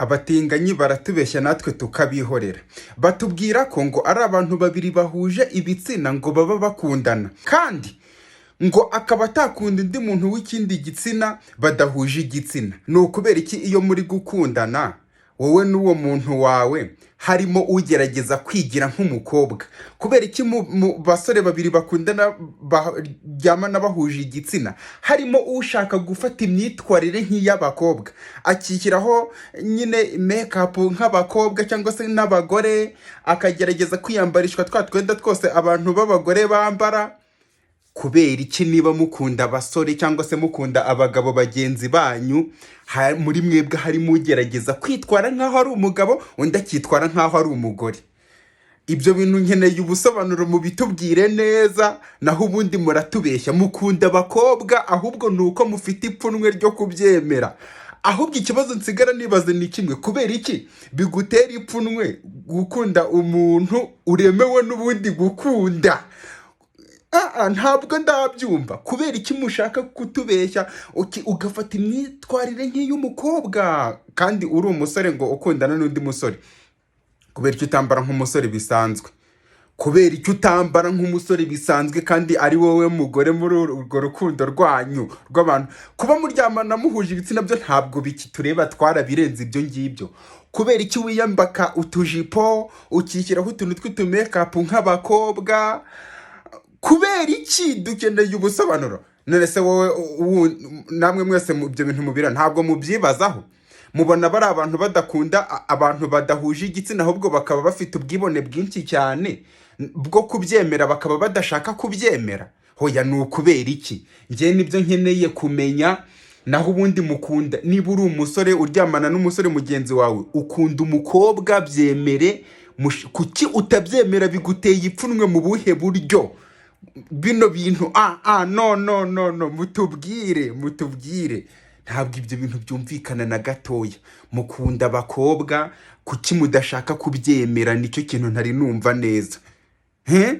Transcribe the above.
Abatinganyi baratubeshya natwe tukabihorera. Batubwira ko ngo ari abantu babiri bahuje ibitsina ngo baba bakundana, kandi ngo akaba atakunda undi muntu w'ikindi gitsina badahuje igitsina. Ni ukubera iki iyo muri gukundana wowe n'uwo muntu wawe harimo ugerageza kwigira nk'umukobwa? Kubera iki mu basore babiri bakundana baryamana bahuje igitsina harimo ushaka gufata imyitwarire nk'iy'abakobwa, akishyiraho nyine make-up nk'abakobwa cyangwa se n'abagore, akagerageza kwiyambarishwa twa twenda twose abantu b'abagore bambara? Kubera iki niba mukunda abasore cyangwa se mukunda abagabo bagenzi banyu, muri mwebwe harimo ugerageza kwitwara nk'aho ari umugabo, undi akitwara nk'aho ari umugore? Ibyo bintu nkeneye ubusobanuro, mubitubwire neza, naho ubundi muratubeshya. Mukunda abakobwa, ahubwo ni uko mufite ipfunwe ryo kubyemera. Ahubwo ikibazo nsigara nibaza ni kimwe: kubera iki bigutera ipfunwe gukunda umuntu uremewe n'ubundi gukunda? Ntabwo ndabyumva. Kubera iki mushaka kutubeshya, ugafata imyitwarire nk'iy'umukobwa kandi uri umusore ngo ukundana n'undi musore? Kubera icyo utambara nk'umusore bisanzwe? Kubera icyo utambara nk'umusore bisanzwe kandi ari wowe mugore muri urwo rukundo rwanyu rw'abantu? Kuba muryamana muhuje ibitsina byo ntabwo bikitureba, twarabirenze ibyo ngibyo. Kubera iki wiyambaka utujipo, ukishyiraho utuntu tw'utumake-up nk'abakobwa? Kubera iki? Dukeneye ubusobanuro. None se wowe namwe mwese ibyo bintu mubira ntabwo mubyibazaho? Mubona bari abantu badakunda abantu badahuje igitsina, ahubwo bakaba bafite ubwibone bwinshi cyane bwo kubyemera, bakaba badashaka kubyemera? Hoya, ni ukubera iki? Njye nibyo nkeneye kumenya. Naho ubundi mukunda, niba uri umusore uryamana n'umusore mugenzi wawe, ukunda umukobwa, byemere. Kuki utabyemera? Biguteye ipfunwe mu buhe buryo? Bino bintu, no, no, no, no, mutubwire, mutubwire. Ntabwo ibyo bintu byumvikana na gatoya. Mukunda abakobwa, kuki mudashaka kubyemera? Nicyo kintu ntari numva neza. He?